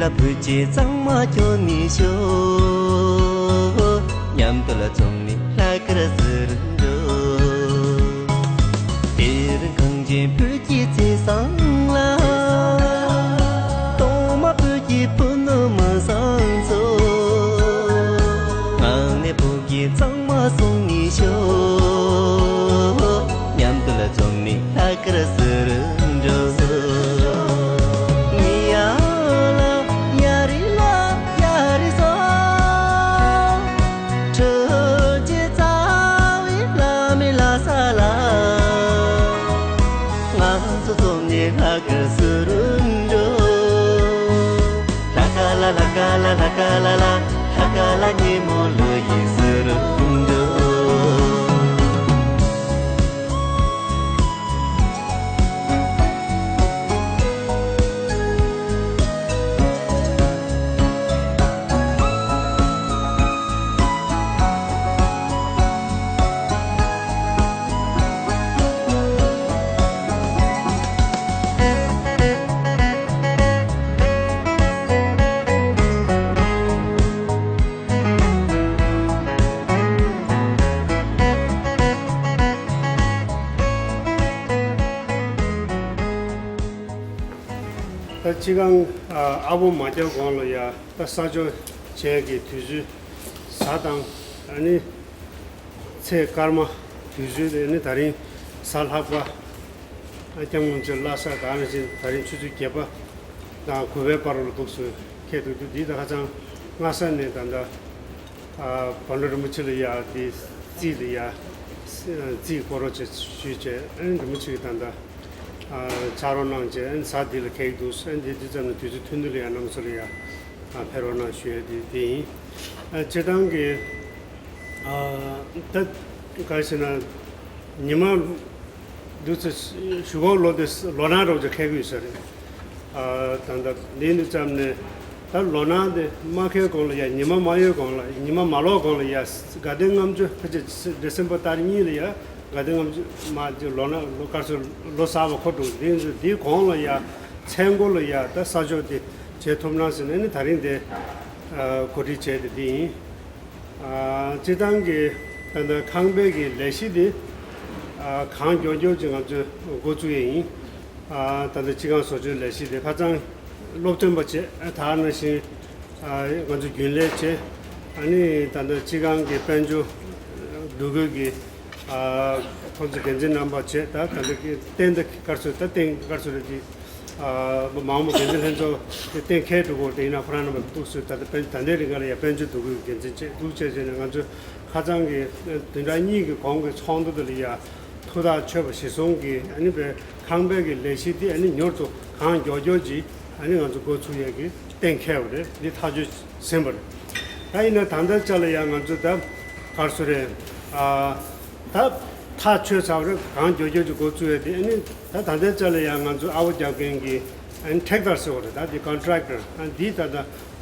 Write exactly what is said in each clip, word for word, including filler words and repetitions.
ལ་བོད་ཀྱི་གཙང་མ་ཁྱོན་ནས་ཤོག་མཉམ་དུ་ལ་འཛོམས་ནས་ལྷག་དཀར་ཟེར་འགྲོ། དེ་རིང་གངས་ཅན་བོད་ཀྱི་ཚེས་བཟང་ལ། གཏོང་མ་བོད་ཀྱི་ཕུ་ནུ་མི་བཟང་ཚོ། ངག་ནས་བོད་ཀྱི་གཙང་མ་བཟུང་ནས་ཤོག་མཉམ་དུ་ལ་འཛོམས་ནས་ལྷག་དཀར་ཟེར་འགྲོ། ངི་ཡ་ལ་ཡ་རི་ལ་ཡ་རི་སོ། ཁྲོ་ཆུ་རྩ་བའི་ལ་མི་ལ་ས་ལ། ང་ཚོ་འཛོམས་ནས་ལྷག་དཀར་ཟེར་འགྲོ། ལྷ་ཀ་ལ་ལྷ་ཀ་ལ་ལྷ་ཀ་ལ་ལ། ལྷ་ཀ་ལ་ཉིན་མོ་ལོ་ཡི་ཟེར་འགྲོ། ད་སྤྱི་ཁང་ཨ་བོ་མ་བརྒྱབ་གོང་ལ་ཡ་ད་ས་ཆོག་བྱས་ཀྱི་དུས་ཚོད་གཟའ་དང་ཨ་ནི་ཚེས་སྐར་མ་དུས་ཚོད་དེ་ནི་ད་རིང་གཟའ་ལྷག་པ། སྐྱབས་མགོན་ཆེན་བླ་གཟའ་ད་ནང་བཞིན་ད་རིང་ཆུ་ཚོད་བརྒྱད་པ་དང་དགུ་པའི་བར་ལ་འདུག་སེ་འཁེལ་འདུག་འདུག་འདི་ད་ཁ་སང་སྔ་ས་ནས་ད་ལྟ་བོན་པོ་རིན་པོ་ཆེ་ལ་ཡ་འདི་རྩིས་ལ་ཡ་རྩིས་སྐོར་རོགས་བྱེད་ཞུས་བྱས། ཨན་རིན་པོ་ཆེ་གིས་ད་ལྟ་ཕྱག་རོགས་གནང་བྱས། ཨན་གཟའ་འདི་ལ་འཁེལ་འདུག་ཨན་འདི་འདི་ཙམ་ནས་དུས་ཚོད་ཐུང་ཐུང་ལ་ཡ་གནམ་ས་ལ་ཡ་ཕེབས་རོགས་གནང་ཞུ་ཡ་འདི་འདི་ཡིན། ཨ་སྤྱིར་བཏང་གི་ཨ་ད་ག་རེ་ཟེར་ན། ཉི་མ་འདུག་ཚེ་གཞུག་གུ་ལོ་དེ་ལོ་ན་རོགས་ཀྱི་འཁེལ་གི་ཡོད་ས་རེད། ཨ་ད་ལྟ་འདི་འདི་ཙམ་ནས་ད་ལོ་ན་དེ་མ་འཁེལ་གོང་ལ་ཡ། ཉི་མ་མ་ཡོལ་གོང་ལ། ཉི་མ་མ་ལོག་གོང་ལ་ཡ། དགའ་ལྡན་ལྔ་མཆོད་ཕལ་ཆེར་ཌི་སེམ་བར་ཏ་རིག་གཉིས་ལ་ཡ་དགའ་ལྡན་ལྔ་མཆོད་མ་ལོ་ན་ལོ་སྐར་ཚོད་ལོ་གསར་པ་འཁོར་འགྲོ་གི། འདི་འདི་གོང་ལ་ཡ་མཚན་འཁོར་ལ་ཡ་ད་ས་ཆོག་དེ་བྱེད་ཐུབ་ན་ཟེར་ནས་ནི་ད་རིང་དེ་གོ་སྒྲིག་བྱས་ཏེ་འདི་ཡིན། ཨ་སྤྱིར་བཏང་གི་ད་ལྟ་ཁང་པའི་གི་ལས་གཞི་འདི་ཨ་གང་མགྱོགས་མགྱོགས་ཀྱི་ང་ཚོས་འགོ་བཙུགས་ཡས་ཡིན། ཨ་ད་ལྟ་སྤྱི་ཁང་བཟོ་བཅོས་ལས་གཞི་འདི་ཁ་སང་སློབ་སྟོན་པ་བྱས། ཨ་ད་ནང་བཞིན་ཨ་ང་ཚོ་རྒྱུན་ལས་བྱས། ཨ་ནི་ད་ལྟ་སྤྱི་ཁང་གི་དཔལ་འབྱོར་འདུ་འགོད་ཀྱི་ཨ་ཁོང་ཚོ་འགན་འཛིན་རྣམ་པ་བྱས། ད་ད་ལྟ་གི་རྟེན་འདི་སྐར་ཚོད་ད་རྟེན་སྐར་ཚོད་རེད་དེ། ཨ་མ་འོངས་པ་འགན་འཛིན་ལྷན་ཚོགས་དེ་གཏན་འཁེལ་འགྲོ་གི་ཡོད་རེད། ཡིན་ན་ཁོ་རང་རྣམ་པ་འདུག་སེ་ད་ལྟ་དཔལ་ད་ལྟའི་རིང་ག་ལ་ཡ་དཔལ་འབྱོར་འདུ་འགོད་འགན་འཛིན་བྱས་འདུག་བྱས་བྱས་ནས་ང་ཚོས་ཁ་སང་གི་བདུན་ཕྲག་གཉིས་ཀྱི་གོང་གི་ཚོགས་འདུ་དེ་ལ་ཡ་ཐུགས་ཐག་ཆོད་པ་གཞིར་བཟུང་གིས་ཨ་ནི་བའི་ཁང་པའི་གི་ལས་གཞི་དེ་ཨ་ནི་མྱུར་དུ་གང་མགྱོགས་མགྱོགས་ཀྱིས་ཨ་ནི་ང་ཚོ་འགོ་ཚུགས་ཡས་ཀྱི་གཏན་འཁེལ་བ་རེད། འདི་ཐག་གཅོད་ཟིན་པ་རེད། ད་ཡིན་ན་ད་ལྟ་ཆ་ལ་ཡ་ང་ཚོ་ད་གར་སོ་རེད། ཨ་ད་ཐག་ཆོད་ཚར་བ་རེད། གང་མགྱོགས་མགྱོགས་ཀྱི་འགོ་བཙུགས་ཡས་དེ་ཨ་ནི་ད་ད་ལྟའི་ཆ་ལ་ཡང་ང་ཚོ་ཨ་བོ་རྒྱབ་མཁན་གྱི་ཨ་ནི་ཊེག་ཊར་ཟེར་བ་རེད། ད་དེ་ཀོན་ཊེག་ཊར་ཨ་འདི་ད་ལྟ་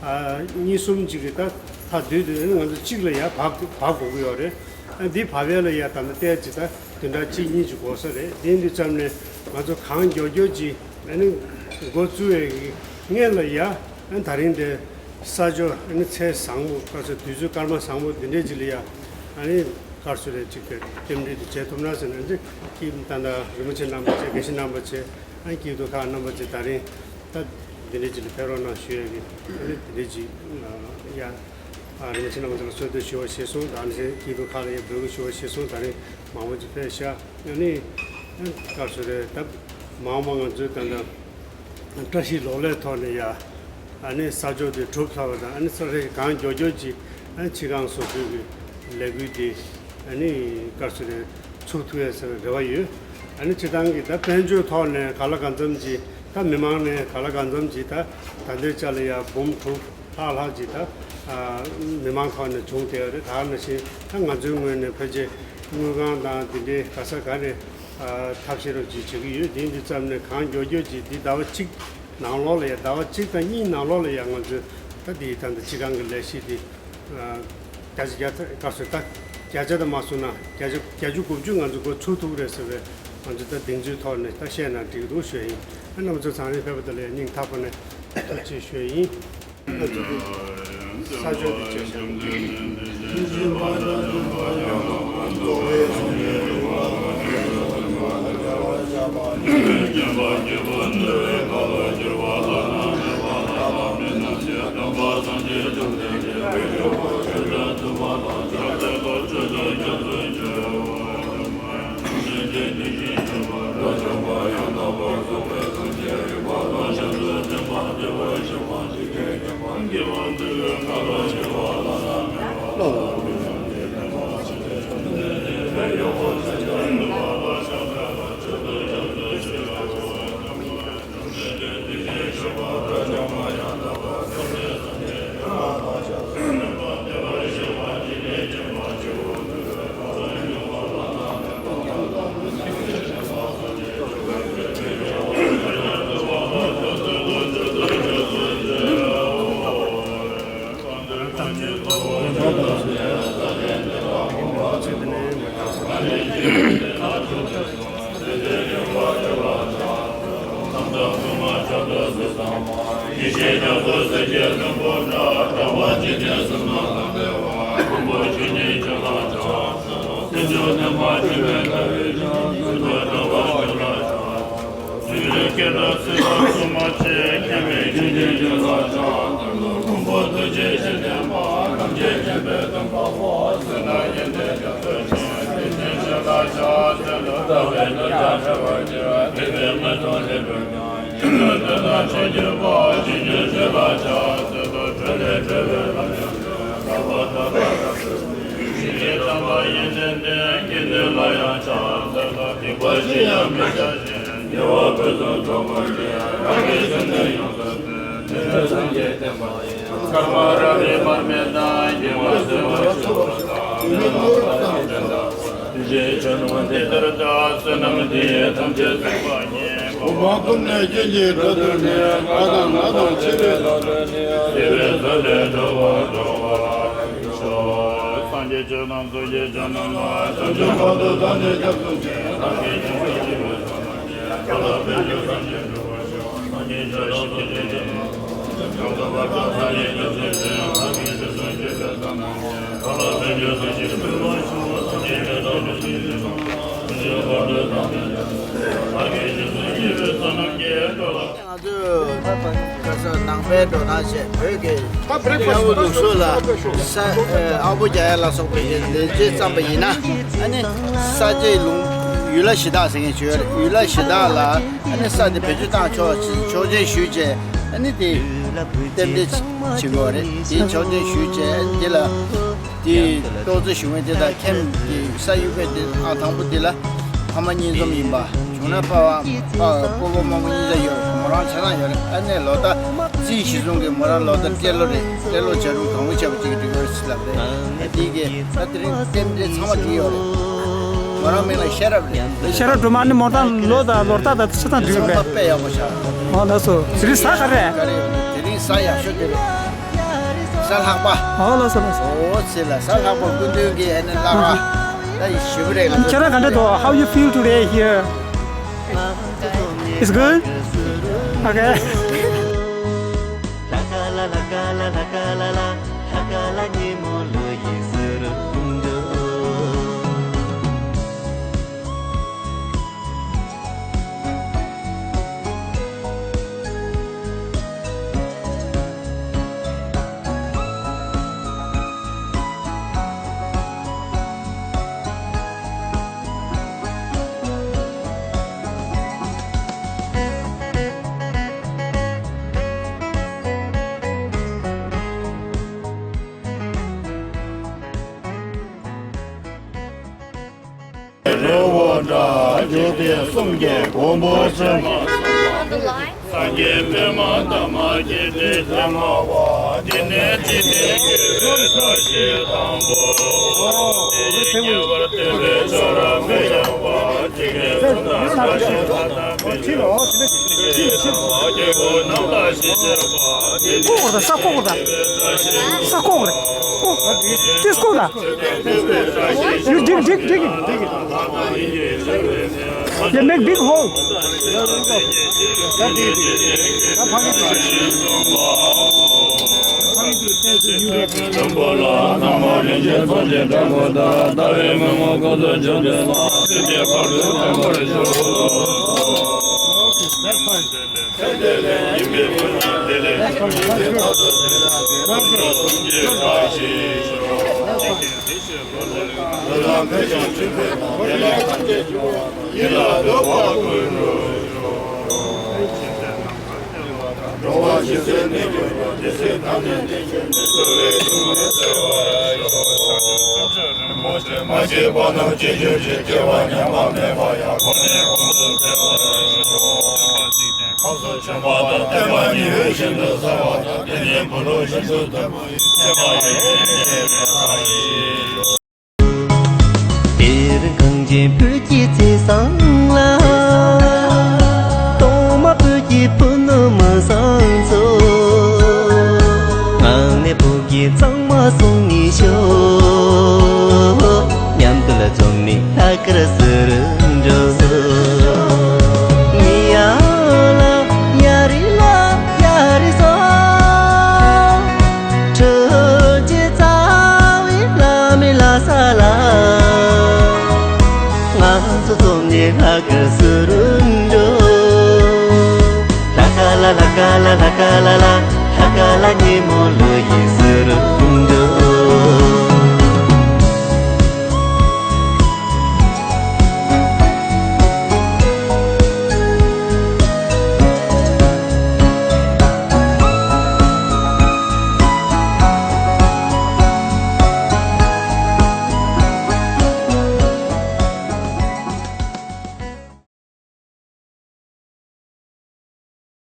ཨ་གཉིས་གསུམ་ཅིག་གི་ད་ཐག་བསྡུས་ཏེ་ཨ་ནི་ང་ཚོ་གཅིག་ལ་ཡ་བབས་བབས་དགོས་ཀྱི་ཡོད་རེད། ཨ་འདི་བབས་ཡས་ལ་ཡ་ད་ལྟ་ཏོག་ཙམ་ད་བདུན་ཕྲག་གཅིག་གཉིས་ཅིག་འགོར་ས་རེད། དེ་འདི་ཙམ་ནས་ང་ཚོ་གང་མགྱོགས་མགྱོགས་ཀྱིས་ཨ་ནི་འགོ་བཙུགས་ཡས་ཀྱི་སྔོན་ལ་ཡ། ཨ་ནི་ད་རིང་དེ་ས་ཆོག་ཨ་ནི་ཚེས་བཟང་པོ་སྐར་ཚོད་དུས་ཚོད་སྐར་མ་བཟང་པོ་འདི་འདྲའི་ཅིག་ལ་ཡ་ཨ་ནི་སྐར་ཚོད་རེ་གཅིག་དེ་རྟེན་འབྲེལ་དེ་བྱེད་ཐུབ་ན་ཟེར་ནས་འདི་ཀྱི་ད་ལྟ་རིན་པོ་ཆེ་རྣམ་པ་བཅས་དགེ་བཤེས་རྣམ་པ་བཅས་ཨ་ནི་སྐྱིད་སྡུག་ཁག་རྣམ་པ་བཅས་ད་རིང་ད་འདི་འདྲའི་ཅིག་ལ་ཕེབས་རོགས་གནང་ཞུ་ཡས་ཀྱི་ཨ་ནི་འདི་འདྲའི་ཅིག་ཡ་ཨ་རིན་པོ་ཆེ་རྣམ་པ་ཚོ་ལ་གསོལ་འདེབས་ཞུ་བ་ཞེས་གསུངས། ད་ནི་སྐྱིད་སྡུག་ཁག་ལ་ཡ་འབོད་སྐུལ་ཞུ་བ་ཞེས་གསུངས། ད་རིང་མང་པོ་ཅིག་ཕེབས་ཤག་ཨ་ནི་སྐར་ཚོད་རེ་ད་མང་པོ་ང་ཚོའི་ད་ལྟ། བཀྲ་ཤིས་གློག་ཀླད་ཐོག་ནས་ཡ། ཨ་ནི་ས་ཆོག་དེ་གྲུབ་ཚར་བ་དང་ཨ་ནི་ས་རེ་གང་མགྱོགས་མགྱོགས་ཀྱིས་ཨ་ནི་སྤྱི་ཁང་བཟོ་བཅོས་ཀྱི་ལས་འགུལ་དེ་ཨ་ནི་སྐར་ཚོད་རེ་ཚུགས་ཐུབ་ཡས་ཟེར་བའི་རེ་བ་ཡོད། ཨ་ནི་སྤྱིར་བཏང་གི་ད་དཔལ་འབྱོར་ཐོག་ནས་ག་ལ་གང་འཚམ་ཅིག་ད་མི་མང་ནས་ག་ལ་གང་འཚམ་ཅིག་ད་ད་ལྟའི་ཆ་ལ་ཡ་འབུམ་དྲུག་ལྷག་ལྷག་ཅིག་ད་མི་མང་ཐོག་ནས་བྱུང་བསྡད་ཡོད་རེད། ད་ནང་བཞིན་ད་ང་ཚོའི་ངོས་ནས་ཕལ་ཆེར་དངུལ་ཁང་དང་དེ་འདྲའི་ག་ས་ག་ནས་ཐབས་ཤེས་རོགས་ཅིག་བྱེད་ཀྱི་ཡོད། དེ་འདི་ཙམ་ནས་གང་མགྱོགས་མགྱོགས་ཀྱིས་འདི་ཟླ་བ་གཅིག་ནང་ལོགས་ལ་ཡ་ཟླ་བ་གཅིག་དང་གཉིས་ནང་ལོགས་ལ་ཡ་ང་ཚོས་ད་འདི་ད་ལྟ་སྤྱི་ཁང་གི་ལས་གཞི་འདི་བརྒྱ་ཆ་བརྒྱ་ཐག་སྐར་ཚོད་ད་བརྒྱ་ཆ་ད་མ་སོང་ན་བརྒྱ་ཆ་བརྒྱད་ཅུ་དགུ་བཅུ་ང་ཚོ་འགོ་ཚུགས་ཐུབ་ཀྱི་རེད་ཟེར་བའི་ང་ཚོ་ད་གདེང་ཚོད་ཐོག་ནས་ད་བཤད་ན་འགྲིག་འདུག་ཞུ་ཡ་ཡིན། ཨ་རྣམ་པ་ཚོ་ཚང་རིང་ཕེབས་པ་དེ་ལ་ཡ་སྙིང་ཐག་པ་ནས་ ཅེས་ཞུ་ཡིན། ས་ཕྱོགས་དེ་ཅེས་བྱ། ང་ཚོས་ཁ་སང་ནང་པའི་འགྲོ་སྟངས་བྱས། བོད་ཀྱི་ད་བྲེག་ཕ་སི་ཊི་ལུགས་སྲོལ་ལ་ས་ཨ་ཕོ་རྒྱག་ཡ་ལ་སོགས་པའི་ལས་བྱེད་བརྩམས་པ་ཡིན་ན། ཨ་ནི་ས་དེའི་ལུང་ཡུལ་ལྷ་གཞི་བདག་ཟེར་མཁན་ཅིག་ཡོད་རེད། ཡུལ་ལྷ་གཞི་བདག་ལ་ཨ་ནི་ས་དེ་བེད་སྤྱོད་བཏང་ཆོག་ཅེས་ཆོག་མཆན་ཞུས་བྱས། ཨ་ནི་དེ་རྟེན་འབྲེལ་བྱེད་དགོས་རེད། དེ་ཆོག་མཆན་ཞུས་བྱས། ཨ་ནི་དེ་ལ་དེ་ཏོག་ཙེ་ཞུ་མཁན་དེ་དང་ཁྱིམ་དེ་ས་གཡུག་མཁན་དེ་ཨང་དང་པོ་དེ་ལ་ཕ་མ་གཉིས་འཛོམས་ཡིན་པ། བྱུང་ན་པ་ཕ་སྤོ་བོ་རྨོ་མོ་གཉིས་ཆ་ཡོད། མོ་རང་ཆ་ཚང་ཡོད་རེད། ཨ་ནི་ལོ་ཟླ་རྩིས་གཞི་བཟུང་གི་མོ་རང་ལོ་ཟླ་སྤྲེལ་ལོ་རེད། སྤྲེལ་ལོ་བྱ་རུང་གང་བོ་བྱས་པ་གཅིག་གི་འགྲིག་གི་རེད་ཟེར་ལབ་རེད། དེ་གི་ད་དེ་རིང་རྟེན་འབྲེལ་ཚང་མ་འགྲིག་ཡོད་རེད། མོ་རང་མིང་ལ་ཤེས་རབ་རེད། ཤེས་རབ་སྒྲོལ་མ། ནི་མོ་རང་ལོ་དང་ལོ་རྟགས་དང་ཆ་ཚང་འགྲིག་ཡོད་པས། ཚང་མ་དཔེ་ཡག་པོ་ཤར། ཨོ་ལགས་སོ། དེ་རིང་གཟའ་ག་རེ་རེད། ག་རེ་ཡོད་རེད། དེ་རིང་གཟའ་ཡག་ཤོས་དེ་རེད། གཟའ་ལྷག་པ། ཨོ་ལགས་སོ་ལགས་སོ། ཨོ་ཚེ་ལ་གཟའ་ལྷག་པ་སྐུ་མདུན་གྱི་ཨ་ནི་བླ་ག་ད་ཡི་ཞུ་གི་རེད། ཁྱེད་རང་ག་འདྲ་འདུག How you feel today here? It's good? Okay. རི་བོ་འདྲ་བརྒྱུད་དེ་གསུམ་གྱི་མགོན་པོ་ཕྱི་མ། སངས་རྒྱས་པདྨ་འདབ་མ་བརྒྱད་ཀྱི་ཐལ་མོ་བ། འདི་ནས་འདི་ནས་བརྒྱུད་པའི་བཀྲ་ཤིས་དང་པོ། དེ་ཉིད་ཉེ་བར་སྟོན་པའི་ཆོས་རབ་མི་ཡལ་བ། ཇི་སྐད་གསུང་དང་བཀྲ་ཤིས་ལྷ་དང་མི་འདྲ་བ། སྐྱེ་བོ་རྣམས་ལ་ཞི་བྱེད་པ། འདི་ནས་ཁོག་རེད། ས་ཁོག་རེད། ས་ཁོག་རེད། ཁོག་དེ་ཁོག་རེད། You dig, dig, dig it, dig it. They make big hole. དེ་རིང་གངས་ཅན་བོད་ཀྱི་ཚེས་བཟང་ལ། གཏོར་མ་བོད་ཀྱི་ཕུ་ནུ་མི་བཟང་ཚོ། ངག་ནས་བོད་ཀྱི་གཙང་མ་བསྲུང་ནས་ཤོག། མཉམ་དུ་ལ་འཛོམས་ནས་ལྷག་དཀར་བསུ་རུ་འགྲོ། ཉི་ཡ་ལ་ཡ་རི་ལ་ཡ་རི་ས། ཁྲོ་ཆུ་རྩ་བའི་བླ་མའི་ལྷ་ས་ལ། ང་ཚོ་འཛོམས་ནས་ལྷག་དཀར་བསུ་རུ་འགྲོ། ལྷ་ཁ་ལ་ལྷ་ཁ་ལ་ལྷ་ཁ་ལ་ལ། ལྷ་ཁ་ལ་ཉིན་མོ་ལོ་ཡི་བསུ་རུ།